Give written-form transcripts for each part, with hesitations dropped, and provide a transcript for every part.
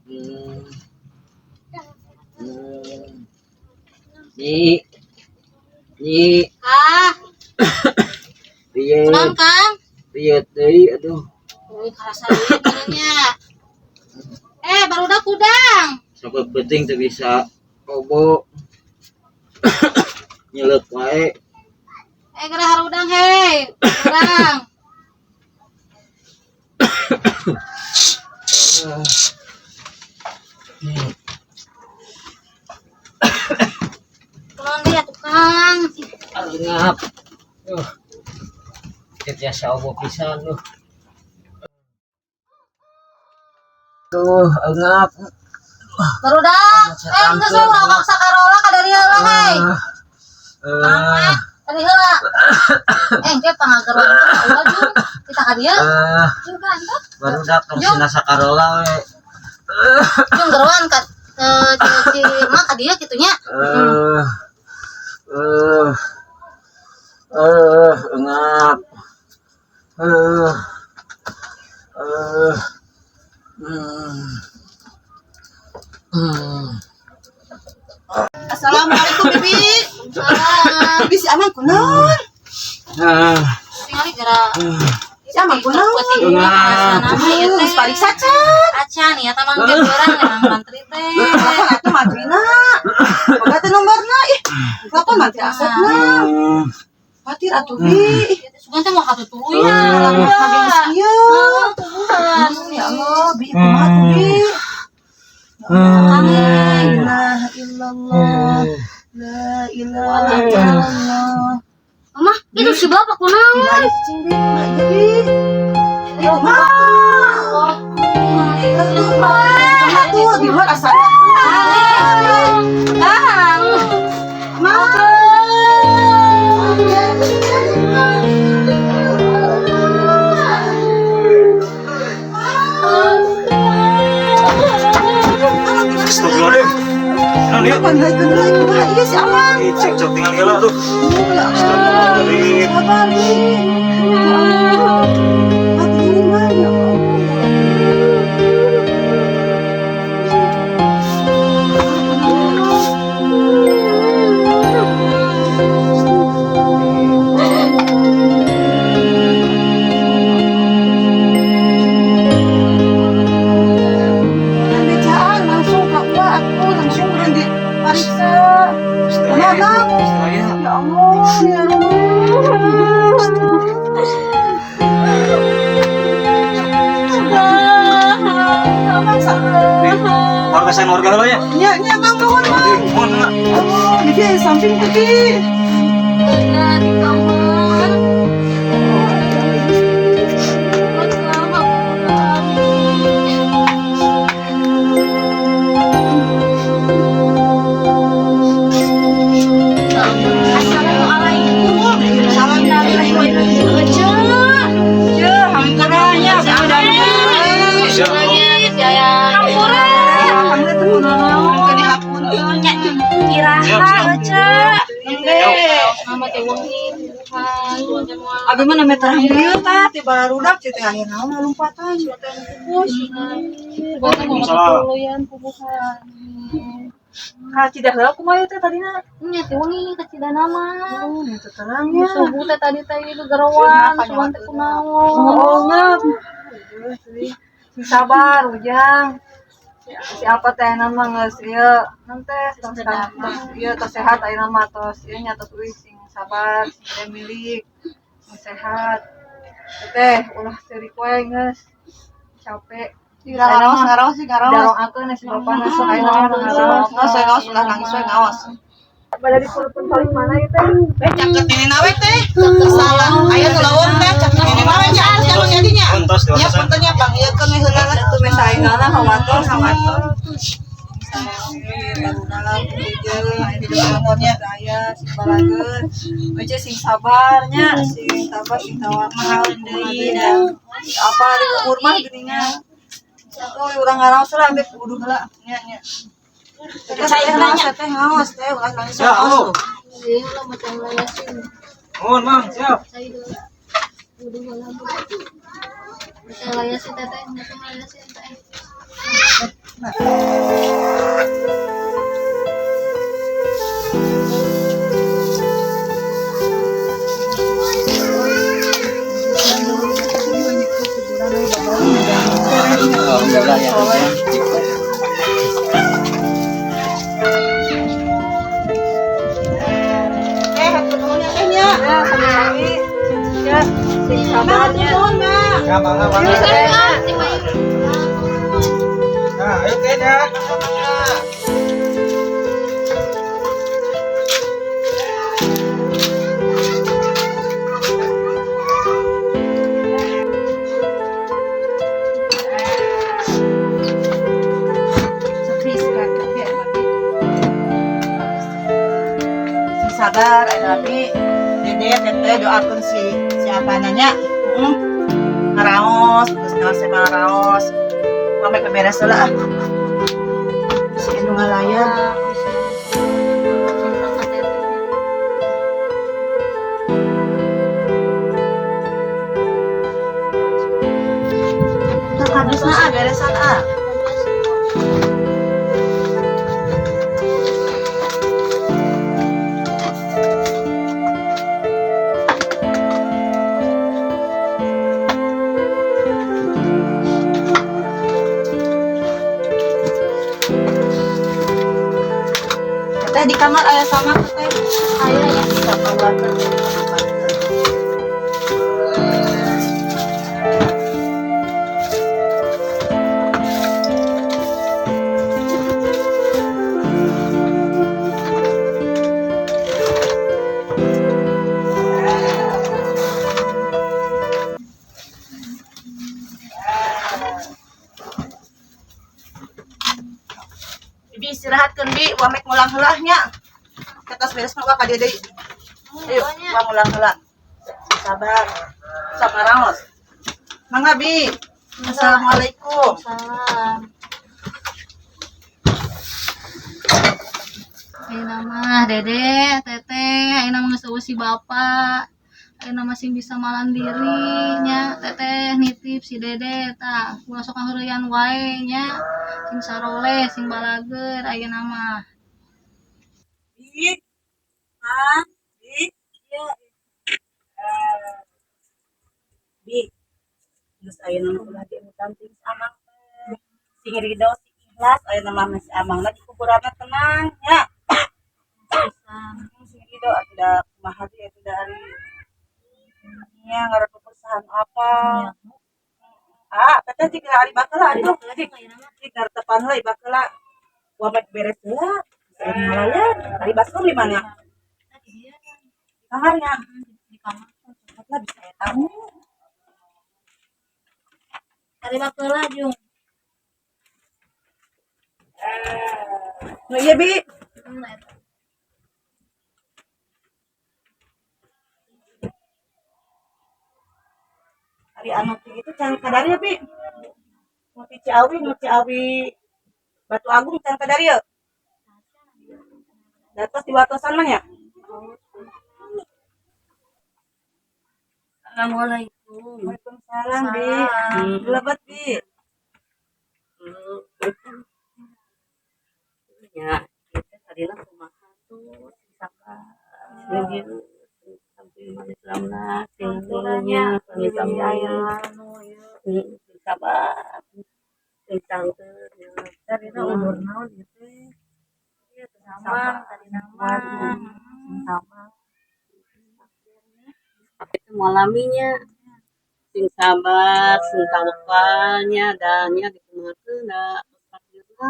Hmm. Hmm. Nyi. Nyi. Ah, Piye. kunaon Kang? Piye deui aduh. Uy, karasa deui nya. Eh, barudak kudang. Sampai penting teu bisa obo. Nyelek wae. Eh, geura harudang hei. Urang. Kunaon deui atuh Kang? Ngap. Teu tiasa obo pisan duh. Tuh, ngap. Barudak. Eh, geus ulah kang sakarola ka dari heula hei. Dari heula. Eh, engke pangageroan ulah jung. Kita ka dieu. Jung ka antep. Barudak tong sina sakarola we. Jung geroan ka si mak ka dieu kitu nya. Ngap. Eh eh hmm. Hmm. Assalamualaikum Bibi. Salam. Bibi si Amang kunaon? Ah, Tingali geura. Si Amang kunaon? Geus pariksa can. Acan ya tamang ge urang emang mantri teh. Telepon atuh mantrina. Boga teh nomorna ih. Telepon mantri Asepna. Khawatir atuh Bi. Sugan teh mau katutuluyan. Alhamdulillah geus kieu. Tuhan. Ya Allah, Bi kumaha tuh Bi? La ilaha illallah. La ilaha illallah. Mama, itu si bapak kunaon? Tidak ada cicing Bi, kumaha ieu Bi? Ya kumaha? Kumaha tuh di luar asalna? Kang. Kumaha? Astagfirullahaladzim. Nah, lihat. Panggilkeun heula kumaha ieu si Amang? Ih, cek cek tinggal heula tuh. Ya Allah. Astagfirullahaladzim. Sabar Bi. Ya Allah. Hati ini mah ya Allah. Bejaan langsung ka uwa aku langsung urang dipariksa. Kumaha, Bang? Astagfirullah. Ya Allah, ya Allah. Abang sabar. Warga saya warga heula ya. Nya, nya Bang, nuhun Bang. Mohon heula. Allah, Bibi aya samping teh, Bi. Di kamar. Assalamualaikum. Salam. Abi mah name terang dieu tah ti barudak teh aya naon lompatan teh pupus. Waalaikumsalam. Ka Cidah heula kumaha teh tadina? Nya teh wengi ka Cidana mah. Oh, nya teh terang nya. Subuh teh tadi teh ieu geroan, sugan teh kunaon. Oh, ngap. Sing sabar Ujang. Si apa teh ayeuna mah geus ieu naon teh tos tos ieu tos sehat ayeuna mah tos ieu nya tos euy sing sabar, sing teh milik, sing sehat. Teh ulah seurik wae geus. Capek. Ngaros, ngaros sih ngaros. Daroakeun si bapana sok ayeuna mah ngaros. Ngaos, ngaos, ulah nangis we ngaos. Bada dipulpun paling mana ieu teh? Teh caket nenek nawe teh. Salah, aya nu lawang teh caket nenek nawe nya anu anu jadinya. Puntos Nya diwatesan. punten nya panggilkeun we heula lah. Atuh meh saengana hawatur hawatur. Baca sing sabarnya, sing sabar, sing tawar mahal deui. Apa di umur mah geuningan. Oh, urang ngaraos lah ambek kudu heula. Nya nya. Teh ngaos teh ngaos teh ulah nangis Ya, ngaos halo. tuh. Iya lah macam layasin. Mohon, Mang, siap. Saya dulu. Udah heula. Teh laya si teteh, teh laya si teteh. Alhamdulillah ya. Eh, hatur nuhun ya teh nya. Ya, sami-sami. Ya, sing sabarnya. Nuhun, Mak. Ya, mangga, mangga. Nah, ayo teh ya. Sing sabar, ay Nabi. Dede, teteh doakeun si si apa nanya. Heeh. Ngaraos, terus naon saya ngaraos. Sampai beberes heula ah. Si anu ngalayan. Tah kadusna ah, beresan ah. Teteh di kamar aya sama teteh. Ayo ya. Siapa water? Bibi istirahatkeun bi, wamek mulang heula nya. Ketos beres mah ka dieu deui. Ayo, wah mulang heula. Sabar. Sabar raos. Mangga bi. Assalamualaikum. Salam. Ayeuna mah Dede, Teteh, ayeuna mah geus eueuh si Bapak. Ayeuna mah sing bisa malandiri nya, Teteh nitip si Dede tah, ulah sok ngaheureuyan wae nya. Sing saroleh, sing balageur ayeuna mah. Bi. Ah, bi. Iya. Eh, Bi. Geus ayeuna mah ulah dieutan ting si Amang teh. Sing ridho, sing ikhlas ayeuna mah si Amang di kuburanna tenang nya. Sing ridho atuh da kumaha deui atuh da ari nya ngaran perusahaan apa. Ah, teteh cik ari bakeula atuh. Cik ngaretepan heula bakeula. Wamek beres heula. Saya ngalayan. Ari baskom di mana? Di kamarnya. Di kamar. Lah bisa ya tamu. Ari bakeula jung. Nah, iya bi. Eta. Ari anu ti itu can kadarieu bi. Nu ti Ciawi, nu Ciawi Batu Agung can kadarieu. Datos di watosan mah nya. Assalamualaikum. Waalaikumsalam bi. Lebat bi. Ya, kita tadi lah kumaha tuh sabar. Sing sampai manis lamna, sing nya, sami Aya anu ieu. Sabar. Sing sangkeun. Tadina umur naon ieu teh? Ieu teh sama tadina mah. Sama. Itu malaminya sing sabar, sing tawakalnya, dan nya dikumahakeun da takdirna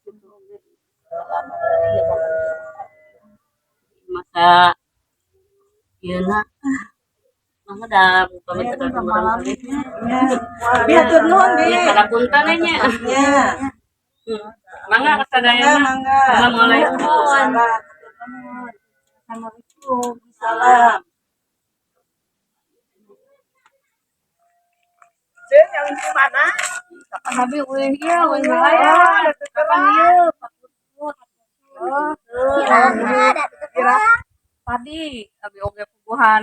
gitu oge. Masa ieu na mangga da upami teu kadengeran oge. Ya. Bi hatur nuhun bi. Nya kadapunten nya. Nya. Mangga kasadayana. Mangga. Assalamualaikum. Salam. Assalamualaikum. Salam. Yang di mana? Kapan abi eueuh ieu eueuh ngalayan. Kapan ieu Pak Putut. Oh, Padi, abi oge puguhan.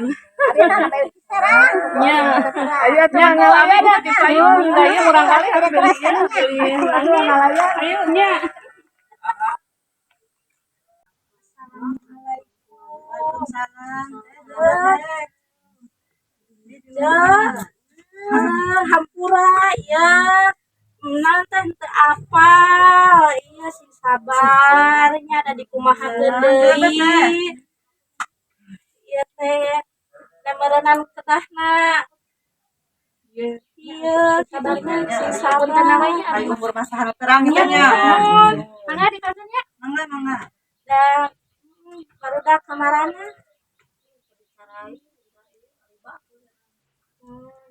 Terang. Nya. Ayo Nya ngalayan di payun da ieu murang kali harus beli ieu, beli langit. Ayo nya. Waalaikumsalam. Ya, hampura ya. Nanti teu apal. Iya, sing sabar nya, ada di kumaha deui. Ieu teh da meureunan kedahna. Iya, kabarna sing sabar. Ari umur mah saha nu terang gitu nya. Mangga dikajen nya. Mangga, mangga. Da barudak kamarana.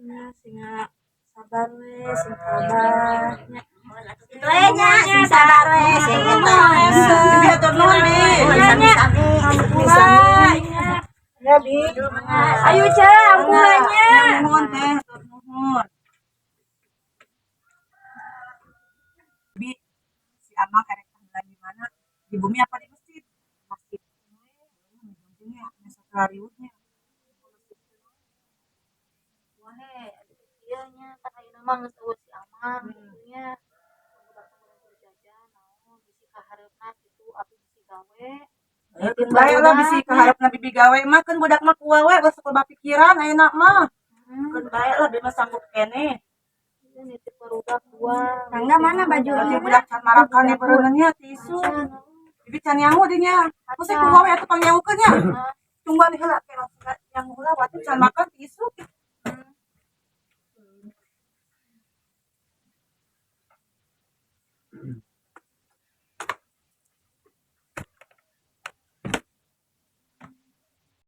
Nya sing sabar we, sing sabar nya. Kitu we nya, sing sabar we, sing eta. Bibi, hatur nuhun, Bi. Nya, hampura nya. Ya, Bi. Ayo, Ca, hampura nya. Ya, nuhun teh, hatur nuhun. Bi, si Amang erek tahlilan di mana? Di bumi apa di masjid? Masjid. Ujungnya, besok riuhnya. Wae, ieu nya tah ayeuna mah geus euweuh si Amang gitu nya. Budak jajan naon bisi kahareupna kitu abi bisi gawe. Keun bae lah, bisi kaharepna bibi gawe mah, keun budak mah kuah we, geus loba pikiran ayeuna mah. Keun bae lah, bi mah sanggup keneh. Ieu nitip barudak dua. Mangga, mana baju? Berarti budak can marakan ya beureunan nya ti isuk. Bibi can nyangu di nya. Aku sih kumaha we atuh pangnyangukeun nya. Tungguan heula ke nyangu heula, waktu can makan ti isuk.